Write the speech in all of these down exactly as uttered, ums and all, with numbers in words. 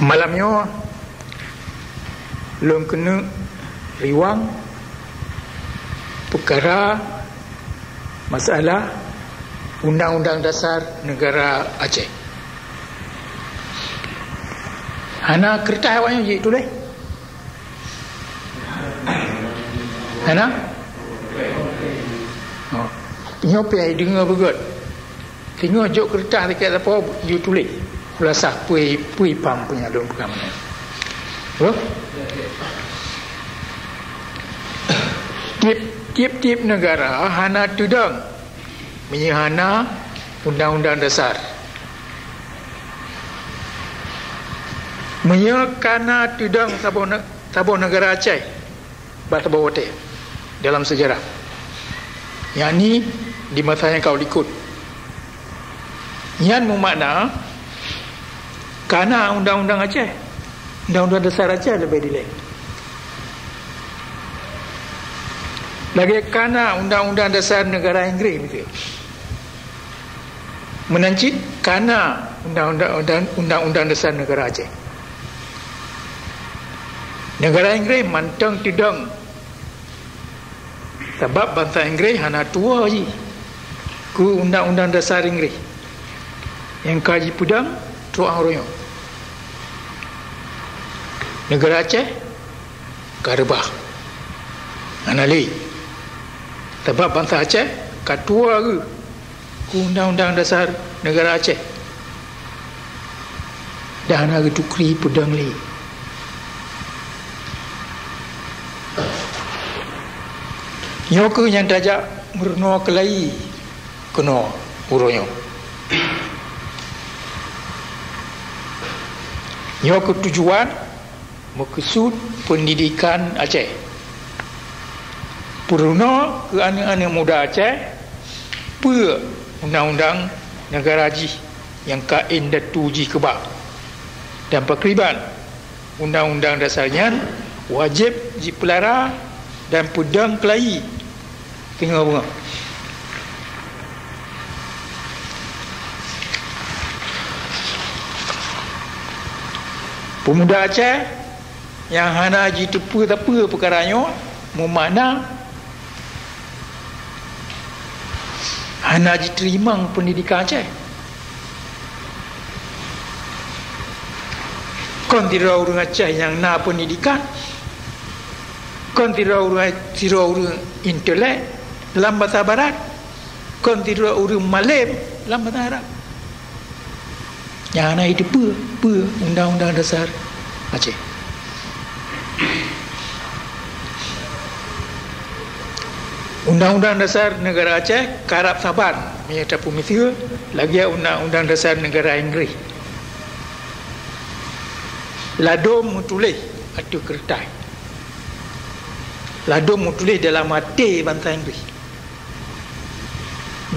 Malam nyoe lôn keuneuk riwang peukara masalah Undang-Undang Dasar Negara Aceh. Hana keureutah awaknyan jituléh? Hana? Oh. Nyoe pih deungoe beugét. Singoh jok keureutah tiket sapo, yue tuléh khulasah peue, peue paham peue nyang lôn peugah meunan. Halo? Tiep, tiep-tiep negara hana teudong meunyoe hana undang-undang dasar. Meunyoe ka na teudong saboh ne-, saboh negara Aceh, bak saboh watée dalam sejarah, yakni di masa nyang ka likot. Nyan meumakna ka na undang-undang Aceh, undang-undang dasar Aceh leubeh dilée. Lagée ka na undang-undang dasar negara Inggréh, beutôi. Meunan cit ka na undang-undang, undang-undang dasar negara Aceh. Negara Inggréh mantong teudong, sabab bansa Inggréh hana tuwoe jih keu undang-undang dasar Inggréh nyang ka jipeudong trok uroe nyoe. Negara Aceh ka reubah. Hana lé. Sabab bansa Aceh ka tuwoe geuh keu Undang-Undang Dasar Negara Aceh dan hana geutukri peudong lé. Nyoe kheueh nyang tajak meurunoe keulayi keunoe uroe nyoe. Nyoe kheueh tujuan meukeusut peundidikan Aceh. Peurunoe keu aneuëk-aneuëk muda Aceh peue undang-undang negara jih nyang ka indatu jih keubah, dan pakriban undang-undang dasar nyan wajéb jipeulara dan peudong keulayi teungoh beungoh. Peumuda Aceh nyang hana jiteupeue sapeue peukara nyoe meumakna hana jiteurimong peundidikan Aceh. Kon sidroe ureuëng Aceh nyang na peundidikan, kon sidroe ureuëng, sidroe ureuëng intelek lam basa Barat, kon sidroe ureuëng malém lam basa Arab. Nyang hana jiteupeue peue Undang-Undang Dasar Aceh. Undang-Undang Dasar Negara Aceh karab saban meunyoe tapeumeuseue lagée Undang-Undang Dasar Negara Inggréh. Ladôm meutuléh ateueh keureutah. Ladôm meutuléh dalam até bansa Inggréh.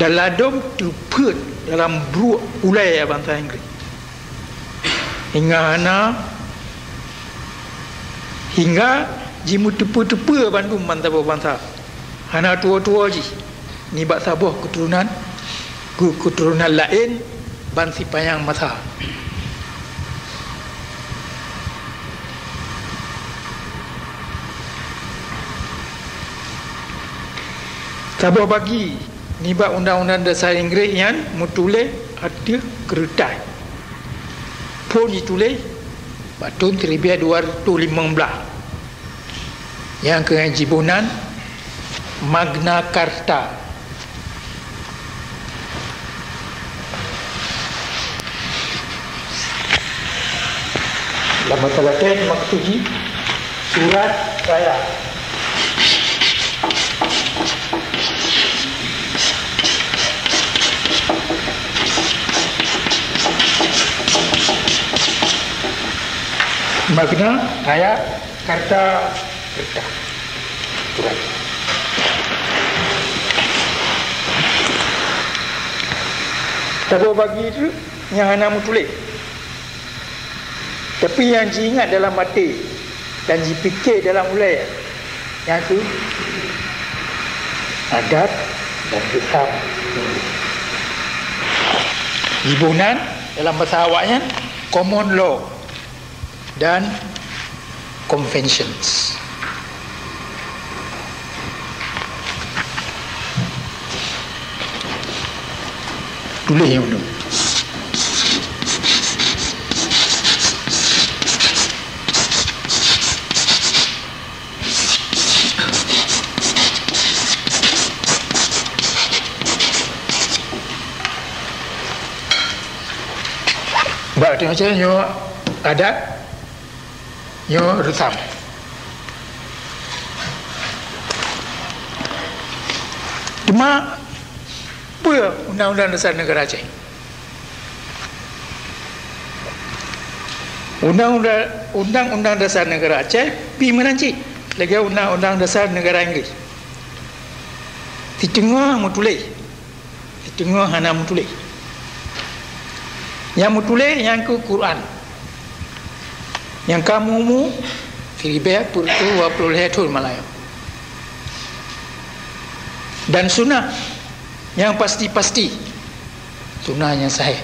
Dan ladôm teupeuet dalam bruek ulée bansa Inggréh. Hingga hana, hingga jimeuteupeue-teupeue bandum bansaboh bansa. Hana tuwoe-tuwoe jih nibak saboh keuturonan keu keuturonan laén ban sipanyang masa. Saboh bagi nibak Undang-Undang Dasar Inggréh nyan meutuléh ateueh keureutah. Phon jituléh bak thon siribée dua reutôh limong blaih. Nyang keuhai jiboh nan Magna Carta. Lam bahasa Latin maksud jih surat raya. Magna raya. Carta, carta. Surat. Saboh bagi tu nyang hana meutuléh. Tapi nyang jiingat dalam até dan jipike dalam ulée, nyan kheueh adat dan Islam. Jiboh nan dalam basa awaknyan common law. dan conventions. Tuléh nyang dum. Bak teungoh nyoe adat, nyoe reusam. Teuma, peue Undang-Undang Dasar Negara Aceh? Undang-undang, Undang-Undang Dasar Negara Aceh pi meunan cit lagée Undang-Undang Dasar Negara Inggris. Siteungoh meutuléh, siteungoh hana meutuléh. Nyang meutuléh nyang keu Quran, nyang ka mumu siribée peuet reutôh dua ploh lhée thon malam nyoe. Dan sunnah nyang pasti-pasti, sunnah nyang sahih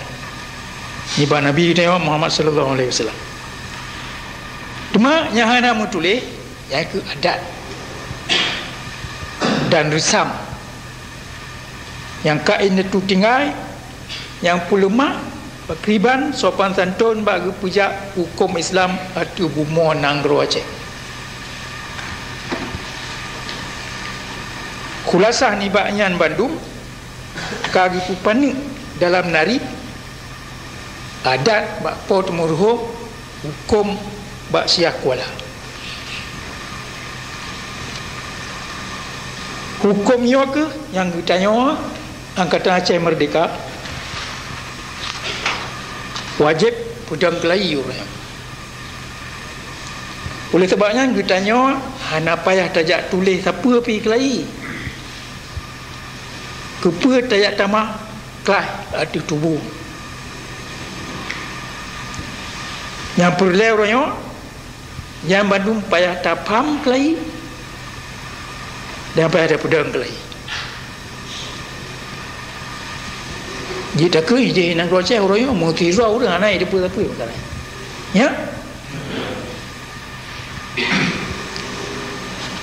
nibak Nabi geutanyoe Muhammad sallallahu alaihi wasallam. Teuma nyang hana meutuléh, nyang keu adat dan reusam nyang ka indatu tinggai, nyang peuleumah pakriban sopan santôn bak geupeujak hukôm Islam ateueh bumoe nanggroe Aceh. Khulasah nibak nyan bandum ka geupeupaneuk dalam nari, adat bak Po Teumeuruho, hukôm bak Syiah Kuala. Hukôm nyoe keuh nyang geutanyoe Angkatan Aceh Merdeka wajéb peudong keulayi uroe nyoe. Oleh sabab nyan geutanyoe hana payah tajak tuléh sapeue pih keulayi. Keupeue tajak tamah klah ateueh tuboh? Nyang peureulée uroe nyoe, nyan bandum payah tapham keulayi dan payah tapeudong keulayi. Jeuet takeuh jih nanggroe Aceh uroe nyoe, meusidroe ureuëng hana jiteupeue sapeue meukarai. Nyan?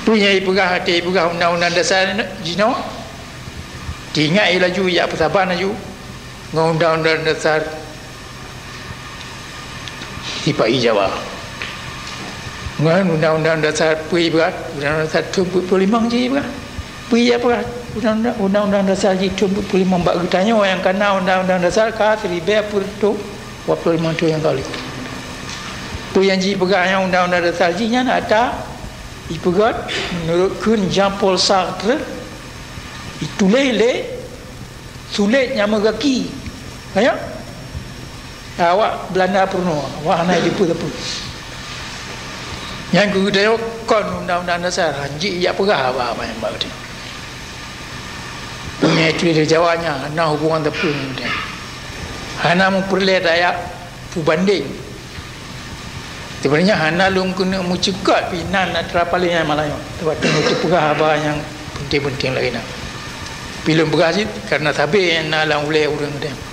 Peue nyang jipeugah, watée jipeugah undang-undang dasar jinoe? Teuingat laju, jak peusaban laju ngon undang-undang dasar sipa-i Jawa. Ngon undang-undang dasar peue jipeugah, undang-undang dasar thon peuet ploh limong jipeugah. Peue jipeugah undang-undang, undang-undang dasar jih thon peuet ploh limong bak geutanyoe nyang ka na undang-undang dasar ka siribée peuet reutôh dua ploh limong thon nyang ka lheueh. Peue nyang jipeugah nyang undang-undang dasar jih nyan ata jipeugét meunurot kheun Jean-Paul Sartre, jituléh lé Sulet nyang meugaki. Ayah? Awak Beulanda peurunoe, awak hana jiteupeue sapeue. Nyan keuh geutanyoe kon undang-undang dasar, hanjeuet jak peugah haba-haba nyang bak geutanyoe. Peue nyang jituléh lé Jawa nyan hana hubungan sapeue ngon geutanyoe. Hana meupeureulée tajak peubandeng. Sebenarnya hana lôn keuneuk meuceukat pih nan atra paleng nyan malam nyoe, sabab teungoh teupeugah haba nyang penting-penting lagée nyan. Pih lôn peugah cit kareuna sabe nyang na lam ulée ureuëng geutanyoe.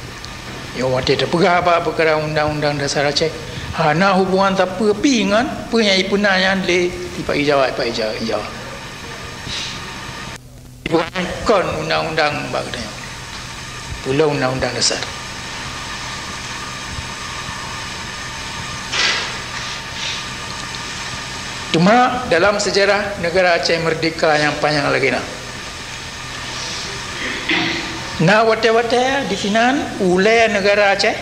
Nyoe watée teupeugah haba peukara undang-undang dasar Aceh, hana hubungan sapeue pih ngon peue nyang jipeuna nyan lé sipa-i Jawa, sipa-i Jawa. Bukan kon undang-undang bak geutanyoe. Peue lom undang-undang dasar. Teuma dalam seujarah neugara Aceh meurdehka nyang panyang lagée na, na watée-watée disinan ulée neugara Aceh,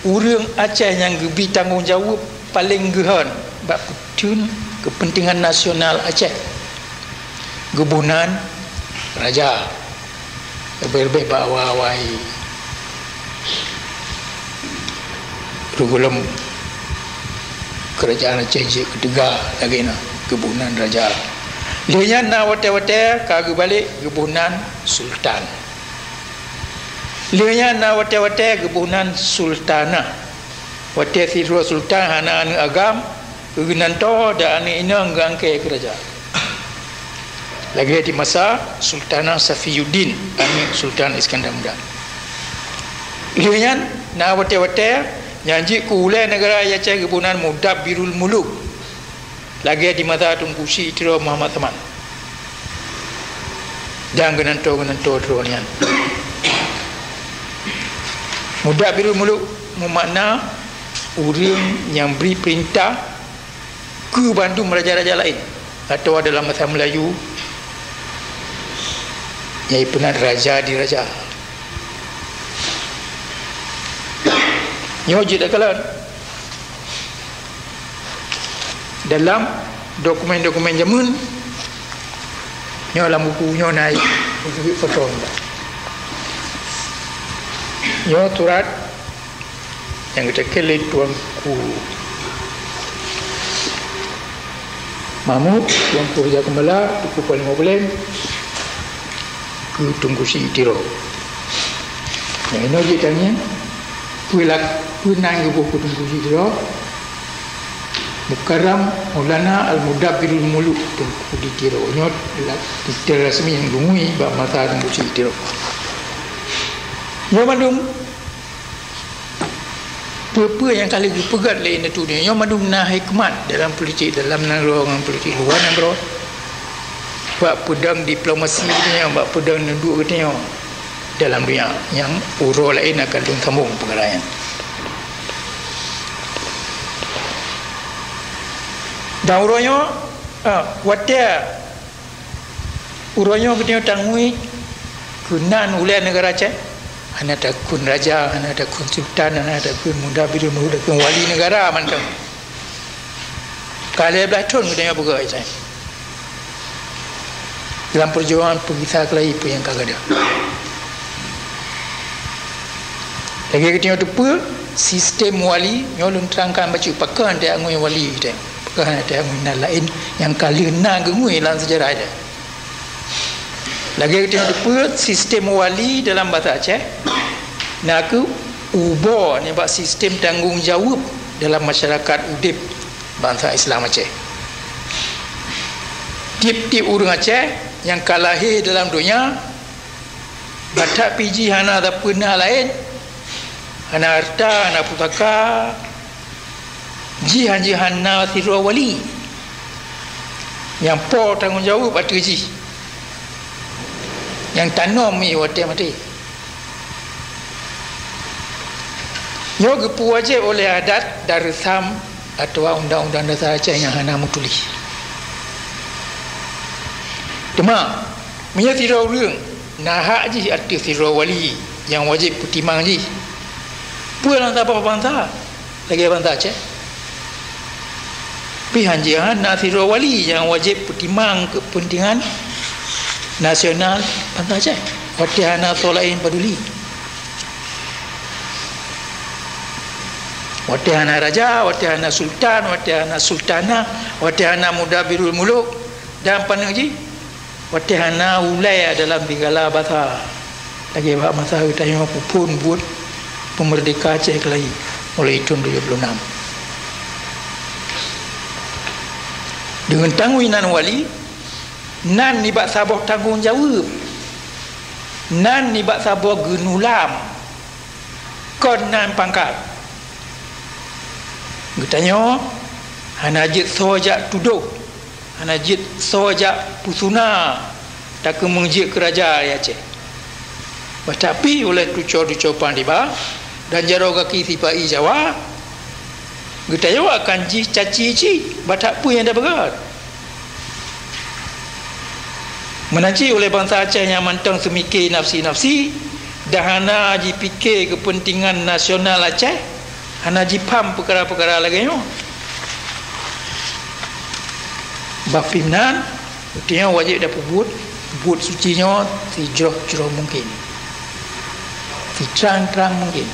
ureuëng Aceh nyang geubi tanggong jaweueb paleng geuhon bak peutheun keupeuntengan nasional Aceh. Geuboh nan raja, leubeh-leubeh bak awai-awai reugohlom keurajeuen Aceh jeuet keu teuga lagée na, geuboh nan raja. Lheueh nyan na watée-watée ka geubalek geuboh nan sultan. Lheueh nyan na watée-watée geuboh nan sultanah. Watée sidroe sultan hana aneuëk agam, geunan toh dan aneuëk inong geuangkée keu raja. Lagée di masa Sultanah Safiyuddin, aneuëk Sultan Iskandar Muda. Lheueh nyan na watée-watée Nyang jeuet keu ulée neugara Aceh geuboh nan Mudabbirul Muluk, lagée di masa Teungku Chik Tiro Muhammad Saman dan geunantoe-geunantoe droe nyan. Mudabbirul Muluk meumakna ureuëng nyang bri peurintah keu bandum raja-raja laén, atawa dalam bahasa Meulayu, nyang ipeunan raja diraja. Nyoe jeuet takalon dalam dokumen-dokumen jameun nyoe, lam buku nyoe na foto. Nyoe surat nyang geuteuka lé Tuanku Mahmud, Tuanku Raja Keumbala, Teungku Panglima Buleng, keu Teungku Chik Tiro. Nyang inoe jeuet tanyoe, peue lak-, peue nan geuboh keu Teungku Chik Tiro? Mukarram Maulana Al-Mudabbirul Muluk Teungku di Tiro. Nyoe titel rasmi nyang geungui bak masa Teungku Chik Tiro. Nyoe mandum peue-peue nyang ka lheueh geupeugét lé indatu nyoe, nyoe mandum na hikmat dalam politik, dalam nanggroe ngon politik luwa nanggroe, bak peudong diplomasi geutanyoe, bak peudong neuduk geutanyoe dalam donya nyang uroe laén akan lôn sambông peukara nyan. Dan uroe nyoe, ah, watée Uroe nyoe geutanyoe tangui keunan ulée neugara Aceh, hana takheun raja, hana takheun sultan, hana takheun muda bidul muda, takheun wali neugara mantong. Ka lhée blaih thon geutanyoe peugah Aceh lam peujuangan peugisa keulayi peue nyang ka gadôh. Lagée geutanyoe teupeue, sistem wali nyoe lôn terangkan bacut pakon teuangui wali teuh, pakon teuangui nan laén nyang ka lheueh na geungui lam seujarah teuh. Lagée geutanyoe teupeue, sistem wali dalam basa Aceh na kheueh uboe nibak sistem tanggong jaweueb dalam masyarakat udeb bansa Islam Aceh. Tieb-tieb ureuëng Aceh nyang ka lahé dalam donya, batat pih jih hana sapeue na laén, hana hareuta, hana pusaka, jihan-jihan na sidroe wali nyang po tanggong jaweueb ateueh jih, nyang tanom ié watée maté. Nyoe geupeuwajéb oleh adat dan reusam atawa undang-undang dasar Aceh nyang hana meutuléh. Teuma, meunyoe sidroe ureuëng na hak jih ateueh sidroe wali nyang wajéb peutimang jih, peue nyang saboh bansa lagée bansa Aceh? Pih hanjeuet hana sidroe wali nyang wajéb peutimang keupeuntengan nasional bansa Aceh, watée hana soe laén paduli. Watée hana raja, watée hana sultan, watée hana sultanah, watée hana mudabirul muluk dan paneuk jih, watée hana ulée dalam sigala basa, lagée bak masa geutanyoe peuphon buet peumeurdeka Aceh keulayi mulai thon tujoh ploh nam. Deungon tangui nan wali, nan nibak saboh tanggong jaweueb, nan nibak saboh geunulam, kon nan pangkat. Geutanyoe hana jeuet soe jak tudoh, hana jeuet soe jak peusuna takeumeung jeuet keu raja di Aceh. Bah tapi ulée tuco-tuco panglima dan jaroe gaki sipa-i Jawa, geutanyoe akan jih caci cit batat peue nyang tapeugah. Meunan cit ulée bansa Aceh nyang mantong seumike nafsi-nafsi dan hana jipike keupeuntengan nasional Aceh, hana jipaham peukara-peukara lagée nyoe. Bah pih meunan, geutanyoe wajéb tapeubuet buet suci nyoe sijroh-jroh mungken, sitrang-trang mungken.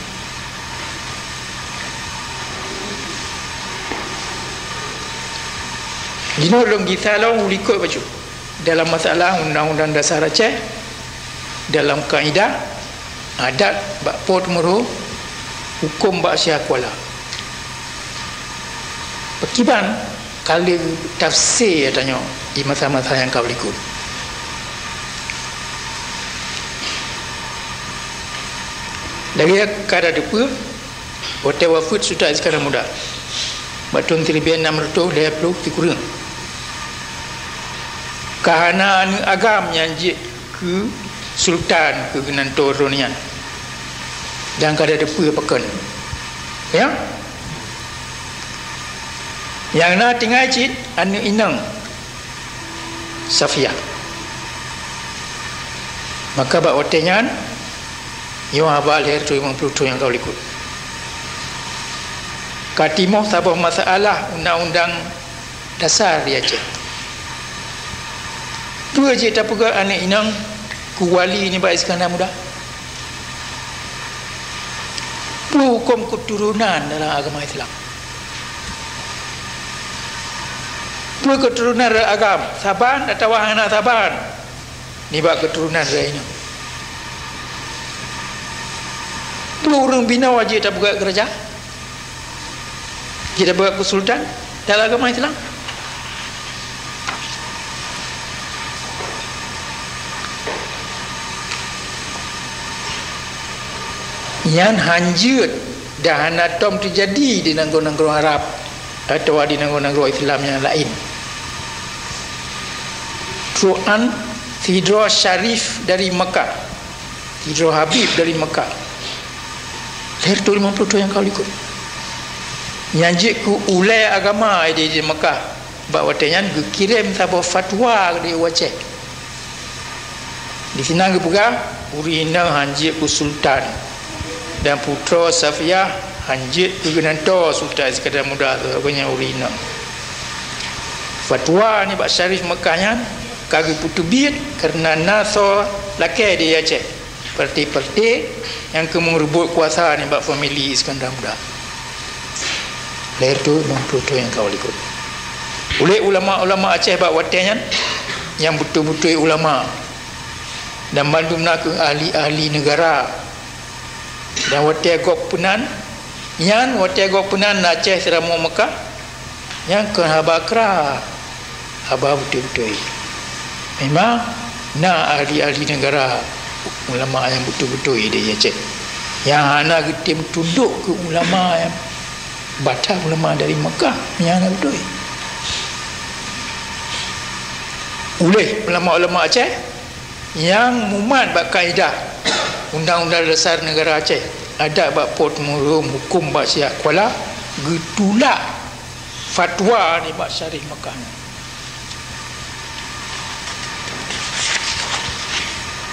Jinoe lôn gisa lom u likot bacut dalam masalah Undang-Undang Dasar Aceh, dalam kaidah, adat bak Po Teumeurho, hukôm bak Syiah Kuala. Pakiban ka lheueh tafsé tanyoe di masa-masa nyang ka likot. Lagée ka tateupeue, Watée wafeuet Sultan Iskandar Muda, bak thon siribée nam reutôh lhée ploh sikureueng, ka hana aneuëk agam nyang jeuet keu sultan keu geunantoe droe nyan, dan ka tateupeue pakon. Ya? Nyang na tinggai cit aneuëk inong Safiah. Maka bak watée nyan, nyoe haba lhée reutôh limong ploh thon nyang ka likot, ka timoh saboh masalah undang-undang dasar di Aceh. Peue jeuet tapeugét aneuëk inong keu wali nibak Iskandar Muda? Peue hukôm keuturonan dalam agama Islam? Peue keuturonan rot agam, saban atawa hana saban nibak keuturonan rot inong? Peue ureuëng binoe jeuet tapeugét keu raja? Jeuet tapeugét keu sultan dalam agama Islam? Nyan hanjeuet dan hana tom teujadi di nanggroe-nanggroe Arab atawa di nanggroe-nanggroe Islam nyang laén. Trok 'an sidroe syarif dari Mekah, sidroe habib dari Mekah, lhée reutôh limong ploh thon nyang ka likot, nyang jeuet keu ulée agama di, di Mekah. Bak watée nyan geukirém saboh fatwa di u Aceh. Disinan geupeugah, ureuëng inong hanjeuet keu sultan, dan putroe Safiah hanjeuet keu geunantoe Sultan Iskandar Muda, sabab gobnyan ureuëng inong. Fatwa nibak syarif Mekah nyan ka geupeuteubiet kareuna na soe lakée di Aceh, parti-parti nyang keumeung reubot kuasa nibak famili Iskandar Muda. Lhée reutôh limong ploh thon nyang ka likot, ulée ulama-ulama Aceh bak watée nyan, nyang beutôi-beutôi ulama dan mandum na kheueh ahli-ahli neugara. Dan watée gob peunan, nyan watée gob peunan Aceh siramoe Mekah, nyan kon haba kra, haba beutôi-beutôi. Memang na ahli-ahli neugara, ulama nyang beutôi-beutôi di Aceh, nyang hana geutem tundok keu ulama nyang bata ulama dari Mekah, nyang hana beutôi. Ulée ulama-ulama Aceh nyang mumat bak kaedah Undang-Undang Dasar Negara Aceh, adat bak po teumurun, hukôm bak siat kuala, geutulak fatwa nibak syarif Mekah nyan.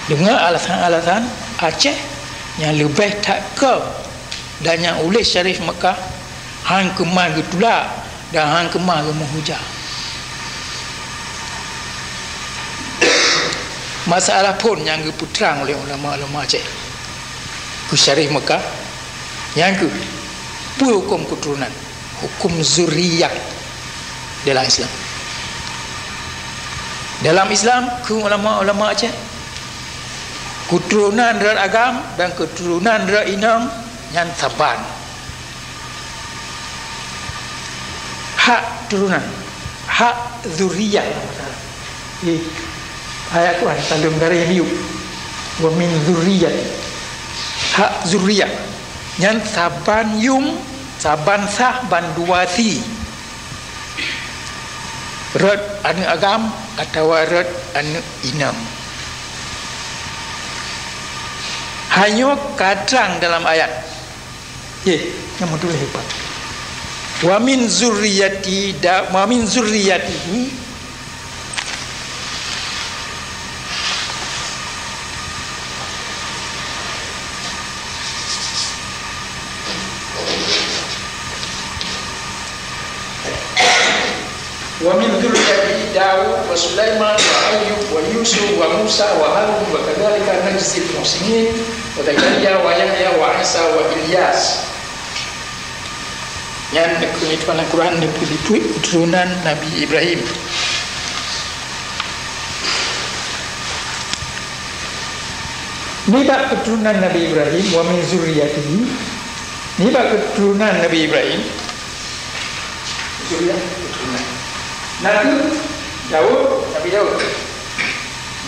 Deungon alasan-alasan Aceh nyang leubeh that keu dan nyang ulée syarif Mekah han keumah geutulak dan han keumah geumeuhujah. Masalah phon nyang geupeutrang ulée ulama-ulama Aceh keu syarif Mekah, nyang kheueh, peue hukôm keuturonan, hukôm zuriyah dalam Islam. Dalam Islam, keu ulama-ulama Aceh, keuturonan rot agam dan keuturonan rot inong nyan saban. Hak turonan, hak zuriyah. Eh, ayat Quran saleuem garéh miyueb. Wa min zurriyati. Hak zuriyah. Nyan saban yum, saban sah ban dua si. Rot aneuëk agam atawa rot aneuëk inong. Hanyoe ka trang dalam ayat. Eh, nyang meutuléh pat. Wa min zurriyati da, wa min zurriyatihi. Wa min dzurriyyati Daud wa Sulaiman wa Ayyub wa Yusuf wa Musa wa Harun wa kadzalika najzil muhsinin wa Zakariya wa Yahya wa Isa wa Ilyas. Nyan keuneuk tuan Al-Quran neupeubuet keuturonan Nabi Ibrahim. Nibak keuturonan Nabi Ibrahim, wa min dzurriyyatihi, nibak keuturonan Nabi Ibrahim, Suriah, keturunan. Nabi Daud, Nabi Daud.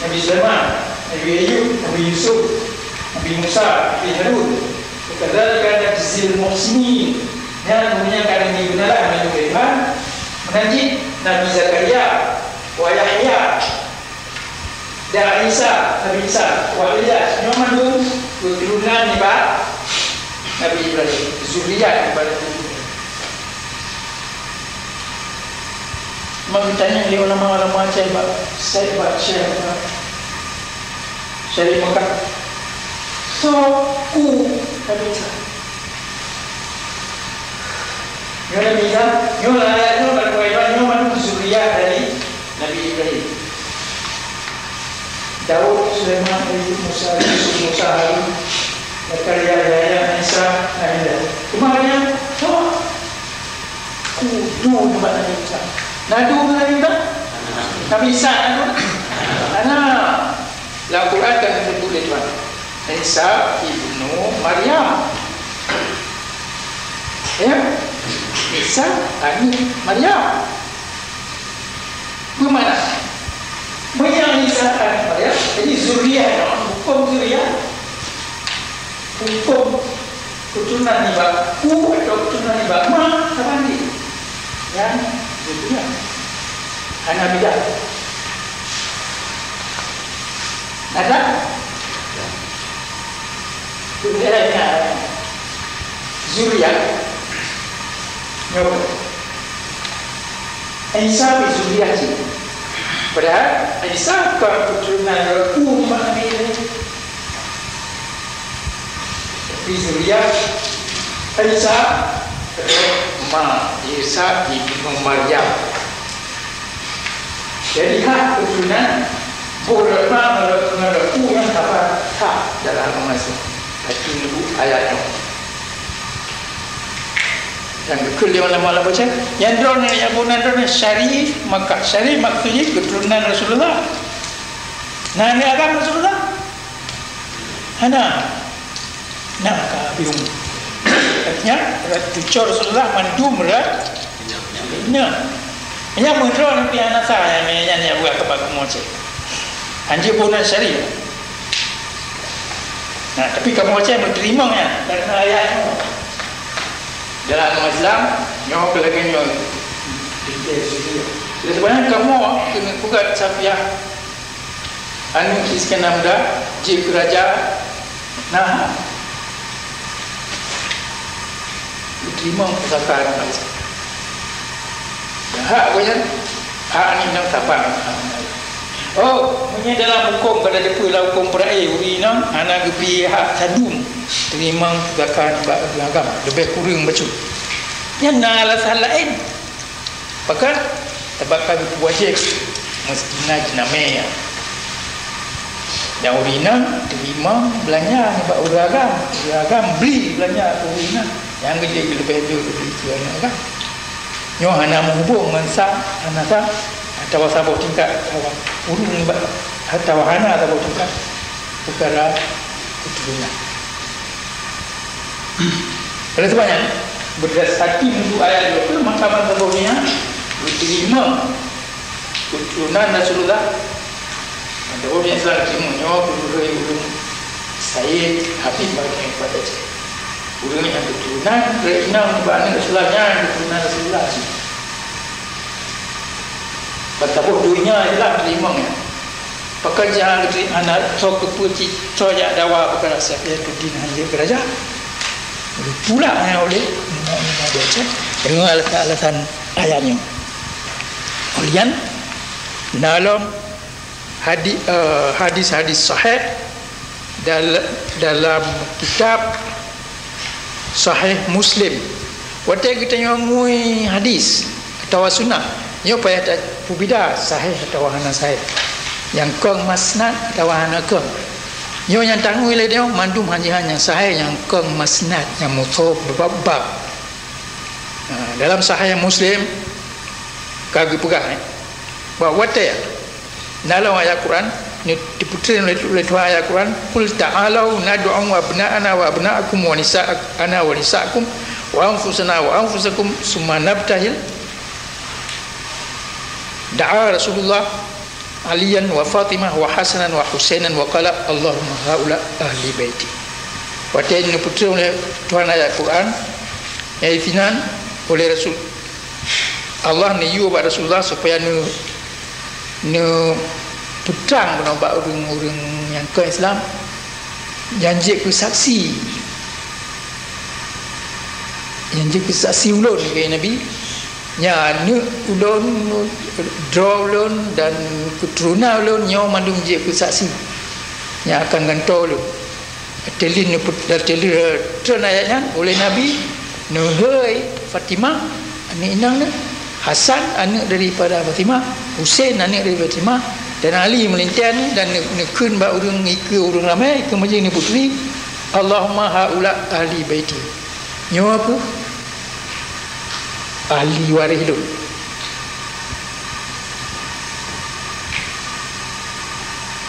Nabi Sulaiman, Nabi Ayub, Nabi Yusuf, Nabi Musa, Nabi Harun. Kadzalika najzil muhsinin. Nyan, nyan ka geubri beunalaih meunurot Tuhan. Meunan cit Nabi Zakaria, wa Yahya, dan Isa, Nabi Isa, wa Ilyas, nyoe mandum keuturonan nibak Nabi Ibrahim, zuriat nibak Nabi Ibrahim. Maka geutanyong lé ulama-ulama Aceh bak, Syekh bak, Syekh bak, Syekh Mekah. Soe ku Nabi Isa? Nyoe Nabi Isa, nyoe ayat nyoe bak Nabi Isa, nyoe mandum zuriat dari Nabi Ibrahim. Daud, Sulaiman, Ayub, Musa, Yusuf, Musa, Harun, Zakaria, Yahya, Isa, Nabi Isa. Cuma hanya, oh, Ku dua nibak Nabi Isa. Na dua Nabi Isa? Nabi Isa na dua? Ana. Lam Quran kan disebut lé Tuhan, Isa ibnu Maryam. Ya? Isa aneuk Maryam. Bagaimana? Meunyoe Isa aneuk Maryam, jadi zuriat, huköm zuriat, huköm keuturonan nibak ku atau keuturonan nibak ma, sama ni. Nyan zuriat. Hana beda. Ada? Zuriat, zuriat. Nyoe. Isa pih zuriat cit. Padahal Isa kon keuturonan Rabu Nabi. Tapi zuriat Isa, ma, Isa ibnu Maryam. Jadi, hak keuturonan boh lôn ma ngon lôn, ngon lôn pu nyan haba that dalam agama Islam. Tapi, nunggu ayat nyoe. Nyang geukheun lé ulama-ulama baca, nyang droeneuh, nyang bunan droeneuh syarif Makkah. Syarif maksud jih keuturonan Rasulullah. Na aneuk agam Rasulullah? Hana. Na ka bingung. Artinya, cucoe Rasulullah mandum ra-, na. Nyang meudroe pih hana sa, nyang, nyang, nyang buat keupak kamoe cit. Hanjeuet bunan syarif. Nah, tapi kamoe cit meuteurimong nyan, karena ayat nyoe. Dalam agama Islam, nyoe keulebihan nyoe. Jadi, sebenarnya kamoe keuneuk peugah Safiah, aneuk Iskandar Muda, jeuet keu raja, nah, geuteurimong pusaka ngon Isa. Hak gobnyan, hak aneuk inong saban. Oh, meunyoe dalam huköm, ka teupeue lam huköm peurae, ureueng inong hana geubri hak sadum teurimong pusaka nibak ureueng agam, leubeh kureueng bacut. Nyan na alasan laén. Pakon? Sabab ka geupeuwajéb meusti na jinamé nyan. Dan ureueng inong teurimong beulanja nibak ureueng agam, ureueng agam bri beulanja keu ureueng inong. Nyang geujak leubeh jeuet geubri keu aneuk agam. Nyoe hana meuhubong ngon sa, hana sa, atawa saboh tingkat, atawa ureueng nibak, atawa hana saboh tingkat peukara keuturonan. Oleh sebab nyan, beudasarkan untuk ayat dua puluh, maka bansa Bosnia geuteurimong keuturonan Rasulullah. Bansa Bosnia Islam teurimong nyoe keuhai ureueng Said Habib Baghdadi pada cek. Ureueng nyang keuturonan, ureueng inong bak aneuk Rasulullah nyan keuturonan Rasulullah cit. Bansa Bosnia Islam teurimong nyan. Pakon jih hana geuteurimong, hana soe keupeue cit, soe jak dawa peukara Safiatuddin hanjeuet keu raja? Geupula nyan oleh ulama-ulama biasa deungon alasan-alasan ayat nyoe. Kemudian, dalam hadi-, eh, hadis-hadis sahih, dal-, dalam kitab Sahih Muslim. Watée geutanyoe ngui hadis atawa sunnah, nyoe payah tapeubida sahih atawa hana sahih. Nyang kong musnad atawa hana kong. Nyoe nyang tangui lé nyoe mandum hanjeuhan nyang sahih, nyang kong musnad, nyang meuthôb bab-bab. Ha, dalam Sahih Muslim ka geupeugah, eh, bahwa watée Na lam ayat Quran, ni teupeutren lé, lé Tuhan ayat Quran, "Qul ta'alau nad'u abna'ana wa abna'akum wa nisa'ana wa nisa'akum wa anfusana wa anfusakum summa nabtahil." Da'a Rasulullah Aliyan wa Fatimah wa Hasanan wa Husainan wa qala, "Allahumma haula ahli baiti." Watée neupeutrön lé Tuhan ayat Quran, nyang disinan oleh Rasul, Allah neuyue bak Rasulullah supaya neu-, neupeutrang keunoe bak ureuëng-ureuëng nyang kon Islam, nyang jeuet keu saksi, nyang jeuet keu saksi ulôn, kheun Nabi, nyan aneuëk ulôn, droe ulôn dan keuturonan ulôn nyoe mandum jeuet keu saksi nyang akan gantoe ulôn. Teulheueh neupeu-, teulheueh trön ayat nyan, ulée Nabi neuhôi Fatimah, aneuëk inong nyan, Hasan, aneuëk daripada Fatimah, Husein, aneuëk daripada Fatimah, dan Ali meulintée nyan, dan neu-, neukheun bak ureuëng, ikeue ureuëng ramé, ikeue majelis putri, "Allahumma haula ahli baiti." Nyoe kheueh ahli waréh lôn.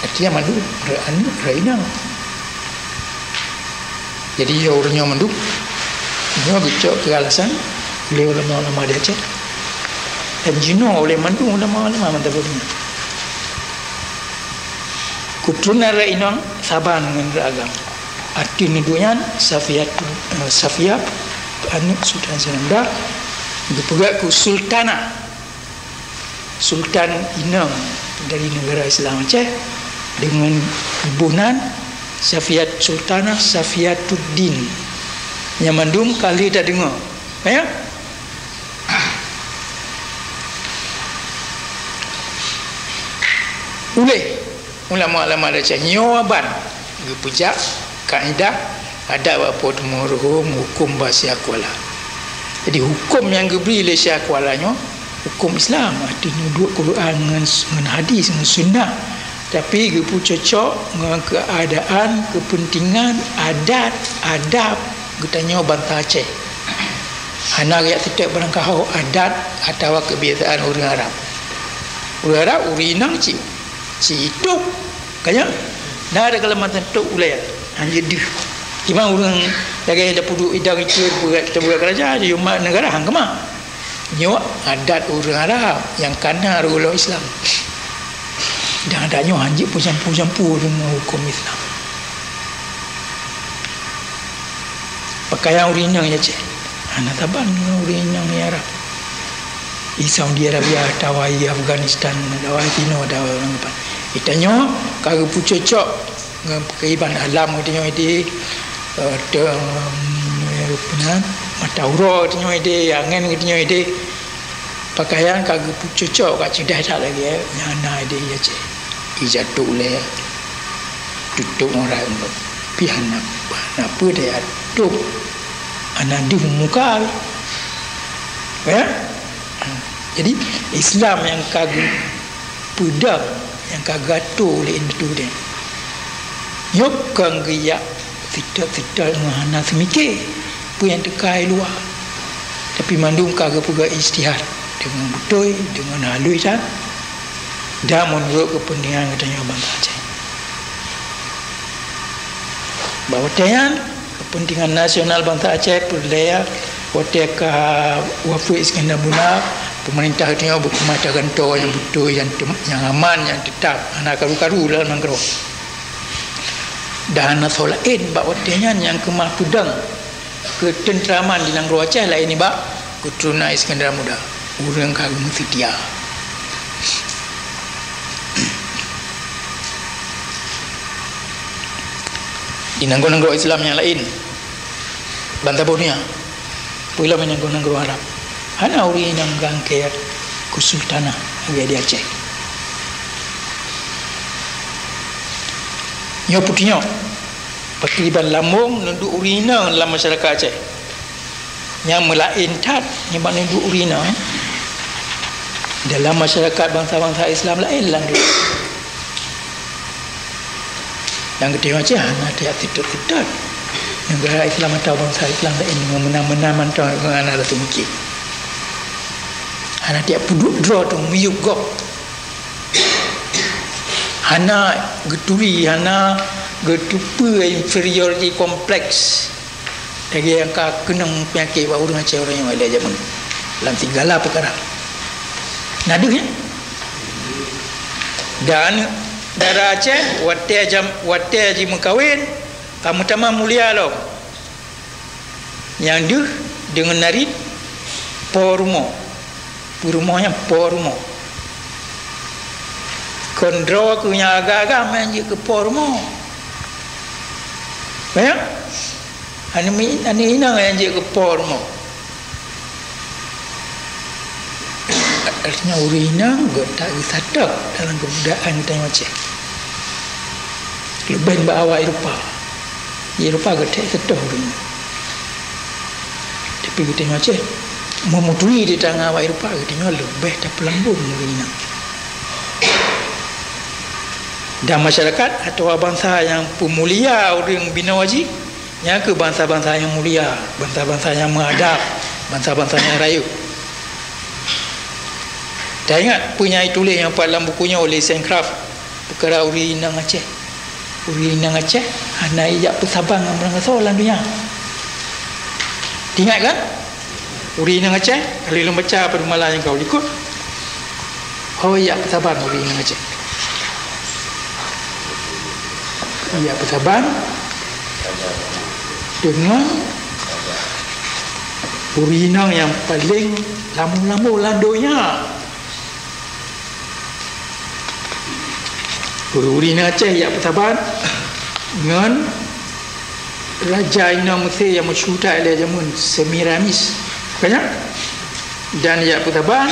Artinya mandum re-, aneuëk re inong. Jadi, ya, ureuëng nyoe mandum, nyoe geucok keu alasan oleh ulama-ulama di Aceh. Dan jinoe oleh mandum ulama-ulama mantong dunia. Keuturonan re inong saban ngon re agam. Arti neuduek nyan, Safiat, eh, Safiah, aneuëk Sultan Sinaga, geupeugah keu Sultanah. Sultan inong dari negara Islam Aceh, deungon iboh nan Safiat, Sultanah Safiatuddin. Nyang mandum ka lheueh tadeungoe. Ya? Uleh ulama-ulama desya nyoe ban geupeujak kaidah adat bak Po teu meuruhom huköm bak Syiah Kuala. Jadi, huköm nyang geubri lé Syiah Kuala nyoe huköm Islam, arti neuduek Quran ngon, ngon hadis, ngon sunnah, tapi geupeucocok ngon keuadaan, keupeuntingan adat, adab geutanyoe bansa Aceh. Hana geujak seutôt barangkaho adat atawa keubiasaan ureuëng Arab. Ureuëng Arab, ureuëng inong cit, cit itôb, ka nyan. Na ada keulamatan tôb ulée, hana deuh. Cuma ureuëng lagée tapeuduek idang icue, tapeubuet, tapeubuet keurajeuen, di umat neugara han keumah. Nyoe adat ureuëng Arab nyang kana rôh Islam. Dan adat nyoe hanjeuet peusampu-sampu deungon huköm Islam. Pakaian ureuëng inong ya cit, hana saban ngon ureuëng inong Arab. Di Saudi Arabia atawa di Afghanistan, atawa di sinoe, atawa ureuëng apa. Geutanyoe ka geupeucocok ngon keureubeuen alam geutanyoe ideh, eh, teu-, eh, peue nan, mata uroe geutanyoe ideh, angén geutanyoe ideh. Pakaian ka geupeucocok, ka ceudah that lagée nyang na ideh ya cit. Ija tôb ulée, tutôb ngon rak ngon. Pih hana, hana peue daya tôb. Hana deuh muka. Ya? Jadi, Islam nyang ka geu- peudong nyang ka geuatoe lé indatu deh. Nyoe kon geujak seutôt-seutôt ngon hana seumike peue nyang teuka i luwa. Tapi mandum ka geupeugah ijtihad deungon beutôi, deungon halui that, dan meunurot keupeuntengan geutanyoe bansa Aceh. Bak watée nyan, keupeuntengan nasional bansa Aceh peureulée watée ka wafeuet Iskandar Muda, peumeurintah geutanyoe beukeumah tagantoe nyang beutôi, nyang tem-, nyang aman, nyang teutab, hana karu-karu lam nanggroe. Dan hana soe laén bak watée nyan nyang keumah peudong keuteuntraman di nanggroe Aceh laén nibak keuturonan Iskandar Muda, ureuëng ka geumeusetia. Di nanggroe-nanggroe Islam nyang laén, bansa boh donya, peue lom nanggroe-nanggroe Arab, hana ureuëng nyang geuangkée keusultanan lagée di Aceh. Nyoe peutunyok pakriban lambong neuduek ureuëng inong lam masyarakat Aceh. Nyang meulaén that nibak neuduek ureuëng inong dalam masyarakat bansa-bansa Islam laén lam dunia. Dan geutanyoe Aceh hana tiep seutôt-seutôt neugara Islam atawa bansa Islam laén ngon meunan-meunan mantong ngon hana rasa mungkin. Hana tiep peuduek droe teuh miyueb gob. Hana geuturi, hana geuteupeue inferiority complex. Lagée nyang ka keunong peunyakét bak ureuëng Aceh ureuëng nyoe lé jameun. Lam sigala peukara. Na deuh, ya? Dan dara Aceh, watée jam-, watée jimeukawen, Ka meutamah mulia lom. Nyang deuh deungon narit po rumoh. Peurumoh nyan po rumoh. Kon droe keuh nyang agam-agam nyang jeuet keu po rumoh. Ya? Aneuk mi-, aneuk inong nyang jeuet keu po rumoh. Artinya, ureueng inong geutak geusatöh dalam keubudayaan geutanyoe Aceh. Leubeh bak awak Eropa. Di Eropa geutek satöh ureueng inong. Tapi geutanyoe Aceh, meumuturi di tangan awak Eropa, geutanyoe leubeh tapeulambong ureueng inong. Dan masyarakat atawa bansa nyang peumulia ureueng binoe jih, nyan keuh bansa-bansa nyang mulia, bansa-bansa nyang meuadab, bansa-bansa nyang rayeuk. Taingat peue nyang jituléh nyang pat lam buku nyoe oleh Saint Kraft, peukara ureueng inong Aceh. Ureueng inong Aceh hana jijak peusaban ngon meurangkasoe lam donya. Ingat kan? Ureueng inong Aceh, ka lheueh lôn baca pada malam nyang ka likot. Ho jijak peusaban ureueng inong Aceh. Jijak peusaban deungon ureueng inong nyang paleng lamo-lamo lam donya. Ureueng inong Aceh jijak peusaban ngon raja inong Mesir nyang masyhur that lé jameun, Semiramis. Bukan nyan? Dan jijak peusaban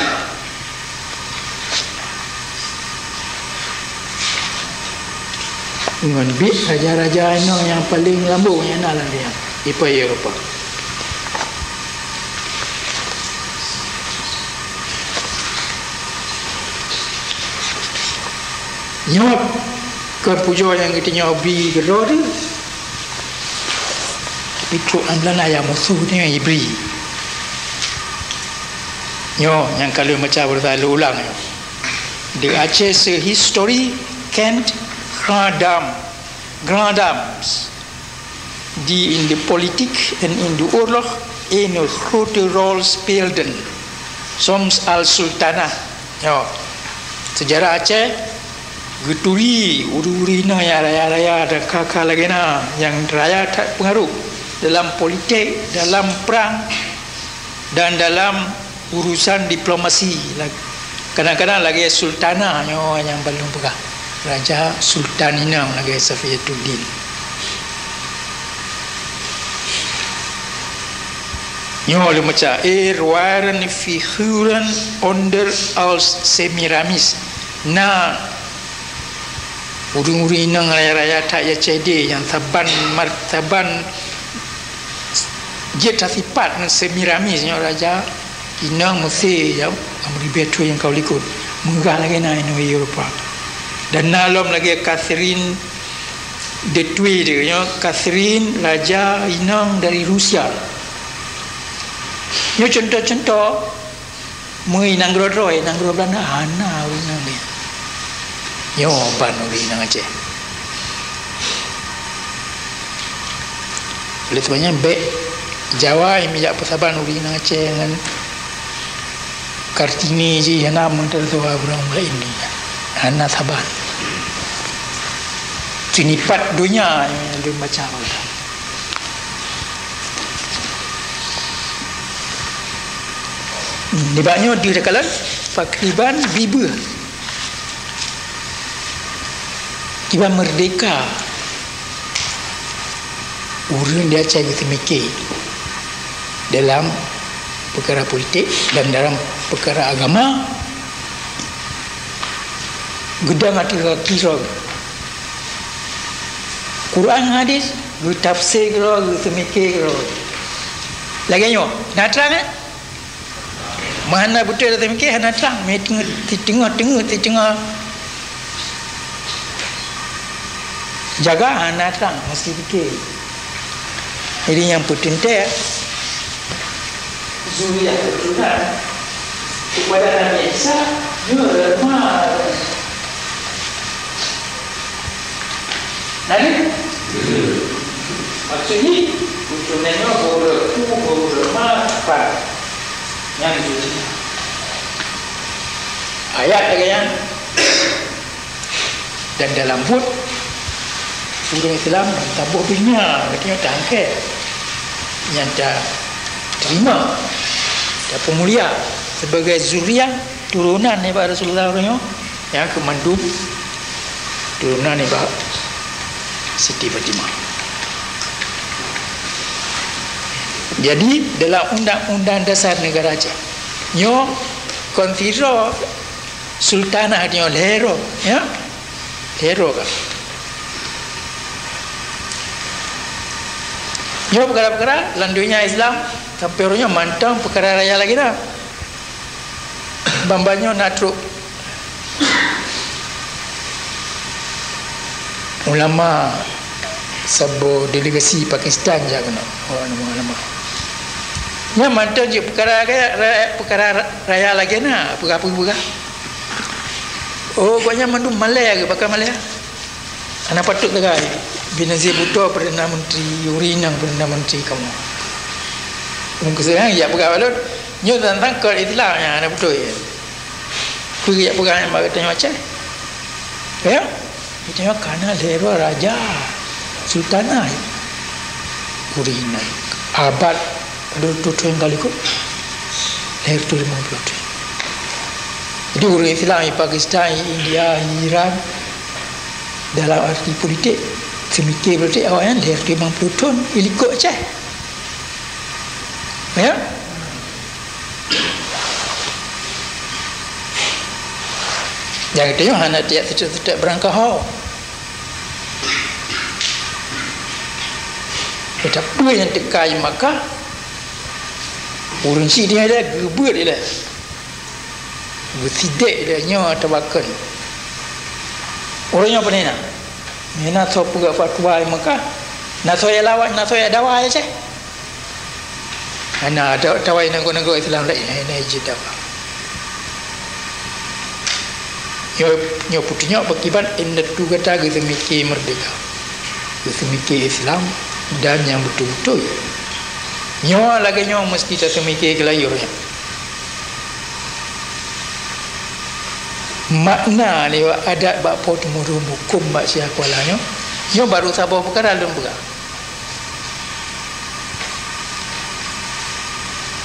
ngon biet raja-raja inong nyang paleng lambong nyang na lam donya, di Eropa. Nyoe kon pujoe nyang geutanyoe bri keudroe teuh. Tapi trok lam Beulanda nyang musoh geutanyoe jibri. Nyoe nyang ka lheueh baca beurata lôn ulang nyoe. The Aceh History kent Grandam, Grandams, die in de Politik en in de Oorlog ene grote Rol speelden, soms als Sultana. Nyoe, seujarah Aceh geuturi ureueng-ureueng inong nyang raya-raya dan ka-ka lagèe na, nyang raya that peungaroh dalam politik, dalam prang, dan dalam urusan diplomasi. Kadang-kadang lagèe Sultana nyoe nyang ban lôn peugah, Raja Sultan inong lagèe Safiyatuddin. Nyoe lôn baca, "Er waren Figuren onder als Semiramis." Na ureueng-ureueng inong raya-raya that ya cede nyang saban mar-, saban jeuet tasipat ngon Semiramis nyoe raja inong Mesir nyang meuribèe thôn nyang ka likot. Meugah lagèe na inong Eropa. Dan na lom lagèe Catherine de Tulle nyoe, Catherine raja inong dari Rusia. Nyoe cuntoh-cuntoh Meu inong droe-droe, inong droe Beulanda hana ureueng inong lé. Nyoe ban ureueng inong Aceh. Oleh sebab nyan, bèk Jawa nyang jak peusaban ureueng inong Aceh ngon Kartini jih hana meuteuseuwa ureueng laén. Hana saban. Seunipat donya nyang lôn baca. Nibak nyoe deuh takalon pakriban bibeuh kiban meurdehka ureueng di Aceh geuseumiké dalam peukara politik dan dalam peukara agama. Geudong ateueh kaki droe. Quran hadis geutafsir keudroe, geuseumiké keudroe. Lagèe nyoe, na trang, eh? Meuhana beutôi taseumiké hana trang, meuteungoh, siteungoh-teungoh, siteungoh jaga hana trang, meusti piké. Jadi nyang peuteuntèe, zuriat keuturonan kepada Nabi Isa nyoe lemah. Nah, ni. Maksud jih, ucum nyoe gureueng ku, gureueng ma, pat. Nyan jih. Ayat lagèe nyan. Dan dalam buet Ureuëng Islam taboh dunia, katanya tangke nyang ta terima, ta peumulia sebagai zuriat turunan nibak Rasulullah uroe nyoe, nyang keu mandum turunan nibak Siti Fatimah. Jadi, dalam undang-undang dasar negara Aceh nyoe, kon sidroe sultanah nyoe lhèe droe, ya. Lhèe droe ka. Nyoe peukara-peukara lam donya Islam sampoe uroe nyoe mantong peukara raya lagèe na. Ban-ban nyoe na trok ulama saboh delegasi Pakistan jak keunoe, awak ulama-ulama. Nyan mantong jeuet peukara raya, raya, peukara raya lagèe na, peugah-peugah. Oh, gobnyan mandum malèe, pakon malèe? Hana patôt sagai. Benazir Bhutto Perdana Menteri, ureueng inong Perdana Menteri kamoe. Ureueng keuseurang jak peugah bak lôn, nyoe teuntang kön Islam nyang hana beutôi. Peue jak peugah nyang bak geutanyoe Aceh? Ya? Geutanyoe kana lhèe droe raja, sultanah. Ureueng inong abad dua reutôh thôn ka likot. Lhèe reutôh limong ploh thôn. Jadi, ureueng Islam di Pakistan, di India, di Iran, dalam arti politik, seumike politik awaknyan lhèe reutôh limong ploh thôn di likot Aceh. Ya? Nyang geutanyoe hana tiep siteuk-siteuk beurangkaho. Tapi peue nyang teuka i Makkah, ureueng syiek nyan ilèe geubeuet ilèe. Geusidék ilèe nyoe tabakon. Ureueng nyoe pane na? Nyan na soe peugah fatwa i Makkah? Na soe nyang lawan, na soe nyang dawa i Aceh? Hana, ta-, tawa i nanggroe-nanggroe Islam laén, hana jeuet dawa. Nyoe, nyoe peutunyok pakriban indatu gata geuseumike meurdeka, geuseumike Islam dan nyang beutôi-beutôi. Nyoe lagèe nyoe meuseuti taseumike keu layue nyan. Makna liwat adat bak po teumurun, hukôm bak Syiah Kuala nyoe, nyoe barô saboh peukara lôn peugah.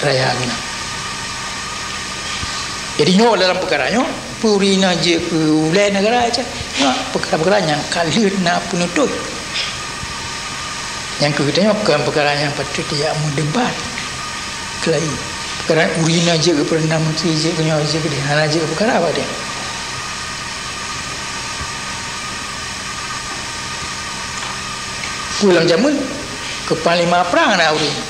Raya keunan. Jadi, nyoe dalam peukara nyoe, peue ureueng inong jeuet keu ulèe neugara Aceh, nyoe peukara-peukara nyang ka lheueh na peunutôt. Nyang keu geutanyoe kon peukara nyang patôt tajak meudebat keu laén. Peukara ureueng inong jeuet keu Perdana Menteri, jeuet keu nyoe, jeuet keu deh, hana jeuet keu peukara bak deh. Peue lam jameun, keu panglima prang na ureueng.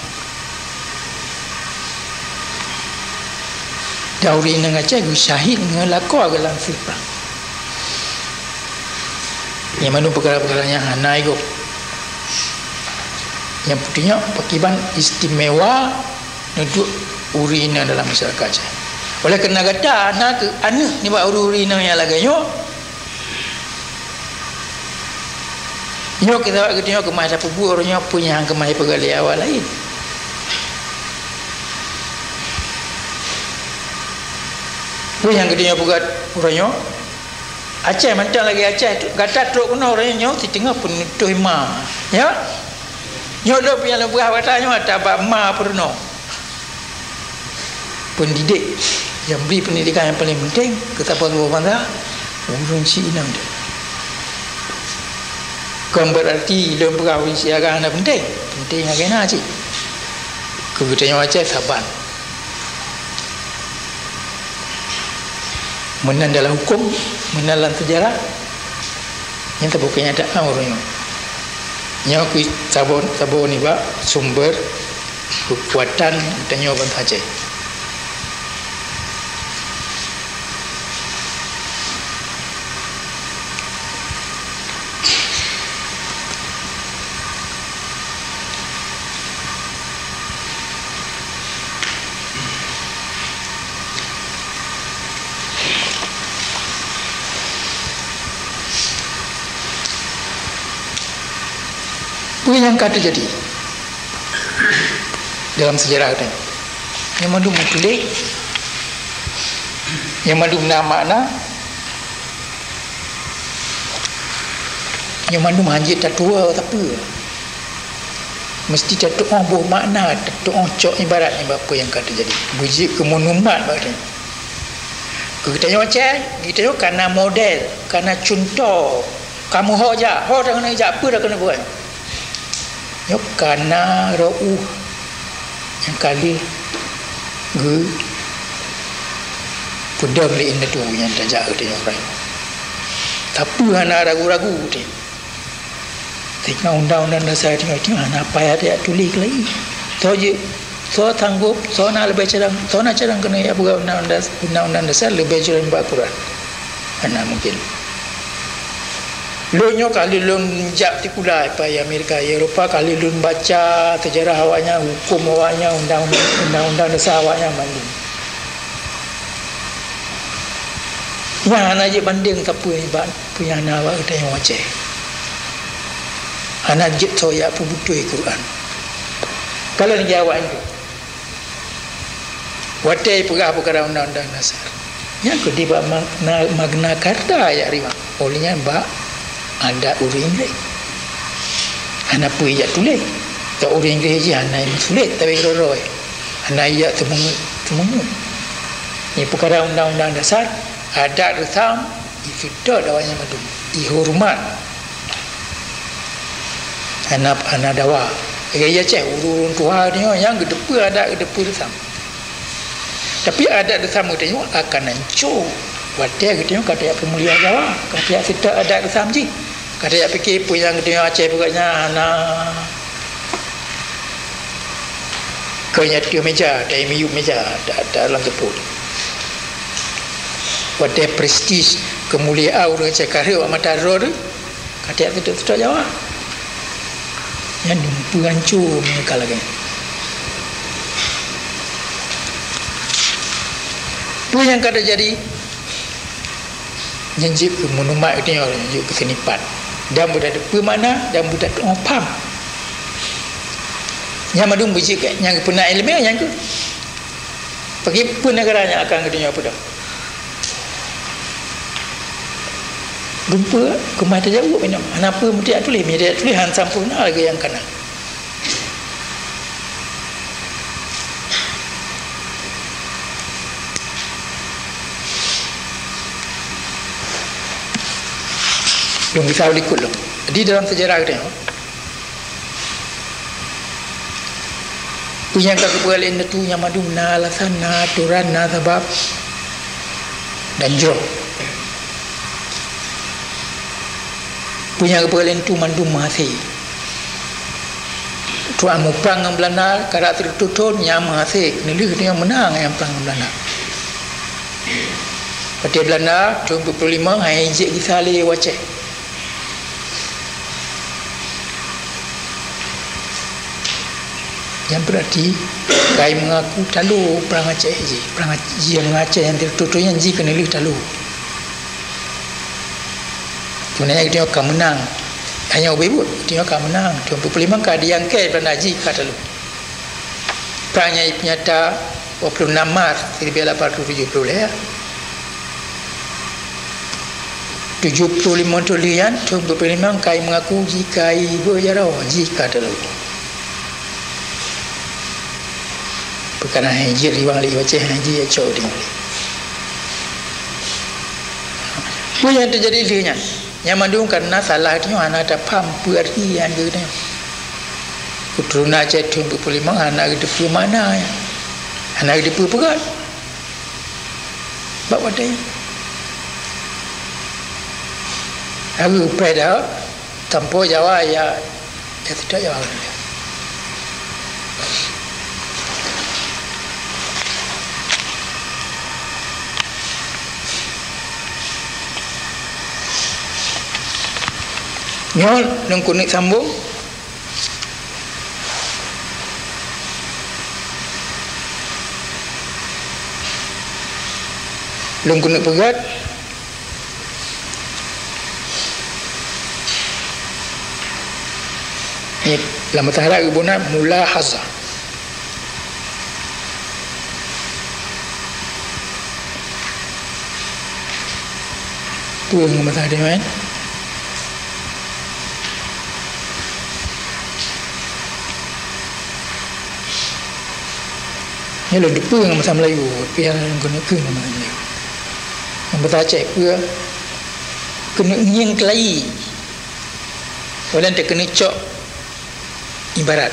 Dan ureueng inong Aceh geusyahid ngon lakoe geuh lam sie prang. Nyang mandum peukara-peukara nyan hana igob. Nyang peutunyok pakriban istimewa neuduek ureueng inong dalam masyarakat Aceh. Oleh kareuna gata na keuh aneuk nibak ureueng-ureueng inong nyang lagèe nyoe, nyoe keuh sabab geutanyoe keumah tapeubuet uroe nyoe peue nyang keumah jipeugah lé awak laén. Peue nyang geutanyoe peugah uroe nyoe? Aceh mantong lagèe Aceh, gata trok keunoe uroe nyoe siteungoh peunutoh ma. Ya? Nyoe lôn peue nyang lôn peugah bak gata nyoe ata bak ma peurunoe. Pendidik nyang bri pendidikan nyang paleng penting keu saboh-saboh bansa, ureueng syiek inong deh. Kon beurarti lôn peugah ureueng syiek agam hana penting. Penting lagèe na cit. Keu geutanyoe Aceh saban. Meunan dalam hukôm, meunan lam seujarah, nyan saboh keunyataan uroe nyoe. Nyoe keuh saboh, saboh nibak sumber keukuatan geutanyoe bansa Aceh. Peue nyang ka teujadi dalam seujarah geutanyoe? Nyang mandum meutuléh, nyang mandum na makna, Nyoe mandum hanjeuet tatuwoe sapeue. Meusti tatuoh boh makna, tatuoh cok ibarat nibak peue nyang ka teujadi. Beujeuet keu monumen bak geutanyoe. Keu geutanyoe Aceh, geutanyoe kana model, kana cuntoh. Kamoe ho jak, ho takeuneuk jak, peue takeuneuk buet. Nyoe kana reu'uh nyang ka lheueh geupeudong lé indatu nyang tajak geutanyoe uroe nyoe. Sapeue hana ragu-ragu teuh. Teuma undang-undang dasar nyoe, nyoe hana payah tajak tuléh keulai. Soe jeuet, soe sanggob, soe na leubeh carông, soe na carông keuneuk jak peugah undang-undang, undang-undang dasar leubeh carông nibak Quran. Hana mungken. Lôn nyoe ka lheueh lôn jak sikula i Amerika, i Eropa, ka lheueh lôn baca seujarah awaknyan, hukôm awaknyan, undang-undang, undang-undang dasar awaknyan mandum. Nyan hana jeuet bandeng sapeue nibak peue nyang na bak geutanyoe Aceh. Hana jeuet soe jak peubeutôi Quran. Kalon lagèe awaknyan tu. Watèe peugah peukara undang-undang dasar, nyan keuh di bak Magna, Magna Carta jak riwang. Óh lheueh nyan bak adat ureueng Inggréh. Hana peue jak tuléh. Tok ureueng Inggréh jih hana meusulet, tapi keudroe-droe hana jak teumeungeut-teumeungeut. Nyan peukara undang-undang dasar, adat reusam, iseutôt awaknyan mandum, ihoreumat. Hana, hana dawa. Lagèe Aceh, ureueng tuha nyoe nyang geuteupeue adat, geuteupeue reusam. Tapi adat reusam geutanyoe akan hanco watèe geutanyoe ka tajak peumulia Jawa, ka tajak seutôt adat reusam jih. Ka tajak pike peue nyang geutanyoe Aceh peugah nyan hana. Keu nyan ateueh meja, tai miyueb meja, dak, dak lam seupôt. Watèe prestij keumuliaan ureueng Aceh ka rhot bak mata droe teuh, ka tajak seutôt-seutôt Jawa. Nyan dumpeue hanco meunyoe ka lagèe nyan. Peue nyang ka teujadi? Nyan jeuet keu monumen geutanyoe, nyan jeuet keu seunipan. Dan beutateupeue makna, dan beutateupeue pham. Nyan mandum beujeuet keu nyang geupeuna ileumèe nyan keuh. Bagi peue neugara nyang akan geutanyoe peudong? Dumpeue, keumah tajaweueb inong. Hana peue meuti jak tuléh, meuti jak tuléh han sampoereuna lagèe nyang kana. Lôn gisa likot lom. Jadi, dalam sejarah geutanyoe, peue nyang ka geupeugah lé indatu nyan mandum na alasan, na atoran, na sabab dan jroh. Peue nyang geupeugah lé indatu mandum meuhasé. Trok muprang ngon Beulanda, karab sireutôh thôn, nyan meuhasé, keuneulheueh geutanyoe meunang nyang prang ngon Beulanda. Watèe Beulanda, thôn peuet ploh limong, han jeuet gisa lé u Aceh. Nyan beurati, ka jimeungaku talo prang Aceh jih. Prang Aceh, jih meungaku Aceh nyang sireutôh thôn nyan jih keuneulheueh talo. Sebenarnya geutanyoe ka meunang. Hanya ubé buet, geutanyoe ka meunang. Thôn peuet ploh limong ka diangkat Beulanda jih ka talo. Prang nyan jipeunyata dua puluh enam Maret seribu lapan ratus tujuh puluh lhèe. Tujoh ploh limong thôn lheueh nyan, thôn peuet ploh limong ka jimeungaku jih ka jibeujaroe, jih ka talo. Peukara nyan jeuet riwang lé Aceh, nyan jih cok di Malay. Peue nyang teujadi lheueh nyan? Nyan mandum kareuna salah tanyoe hana tapham peue arti nyang geutanyoe. Keuturonan Aceh thôn peuet ploh limong hana geuteupeue makna nyan. Hana geuteupeue peugöt. Bak watèe nyan. Lalu preh dah, sampoe Jawa ya, ya tidak Jawa. Nyoe lôn keuneuk sambông. Lôn keuneuk peugöt. Nyoe lam bahasa Arab geuboh nan mulahazah. Peue ngon bahasa Aceh nyan? Nyoe lôn teupeue ngon basa Melayu, tapi hana lôn keuneuk kheun ngon basa Melayu. Ngon basa Aceh peue, keuneuk ngieng keulayi. Ulôn teukeuneuk cok ibarat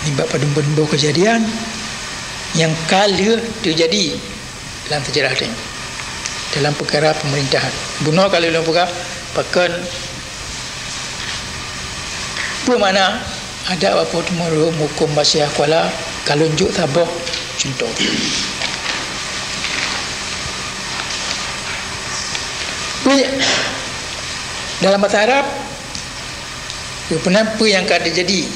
nibak padum-padum boh keujadian nyang ka lheueh teujadi lam seujarah tanyoe dalam peukara pemerintahan. Bunoe ka lheueh lôn peugah pakon, peue makna adat bak Po Teumeureuh, hukôm bak Syiah Kuala, ka lôn jok saboh cuntoh. Peue, dalam basa Arab, peue meunan peue nyang ka teujadi.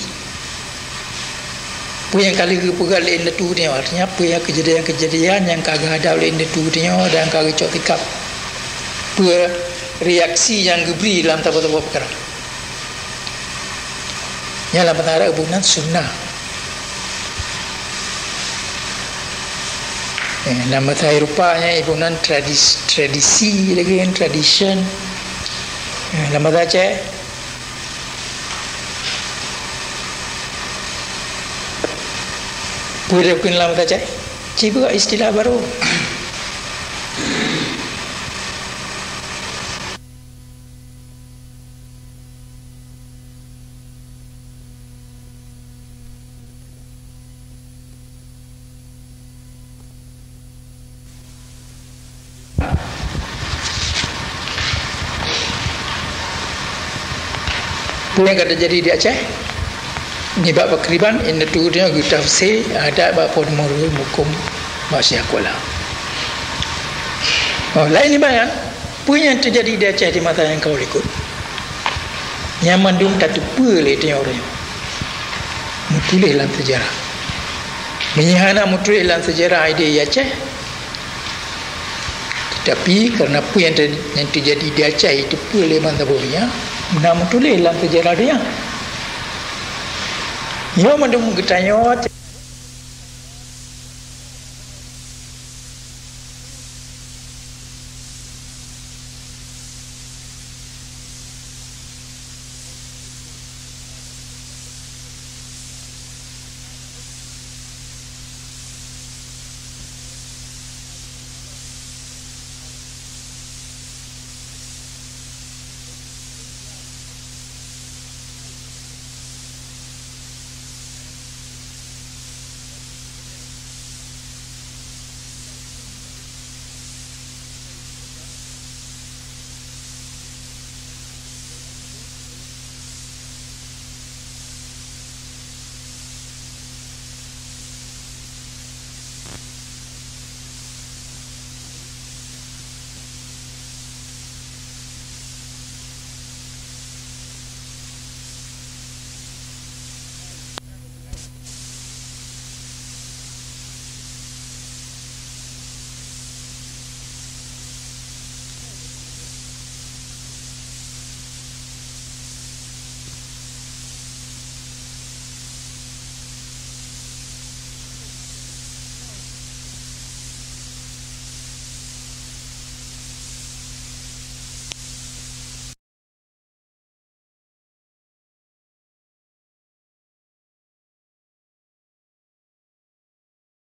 Peue nyang ka lheueh geupeugah lé indatu tanyoe, artinya peue nyang keujadian-keujadian nyang ka geuhadab lé indatu tanyoe dan ka geucok sikap. Peue reaksi nyang geubri lam saboh-saboh peukara. Nyan lam basa Arab geuboh nan sunnah. Eh, lam basa Eropa nyan geuboh nan tradis-, tradisi lagèe nyan, tradition. Eh, lam basa Aceh, peue dah kheun lam basa Aceh? Ci beuet istilah baru. Peue nyang ka teujadi di Aceh? Nibak pakriban indatu tanyoe geutafsir adat bak Po Teumeureuh, hukôm bak Syiah Kuala. Oh, laén nibak nyan, peue nyang teujadi di Aceh di masa nyang ka likot? Nyan mandum tateupeue lé tanyoe uroe nyoe, meutuléh lam seujarah. Meunyoe hana meutuléh lam seujarah idéh di Aceh, teutapi kareuna peue nyang te-, nyang teujadi di Aceh jiteupeue lé bansa donya, na meutuléh lam seujarah donya. Nyoe mandum geutanyoe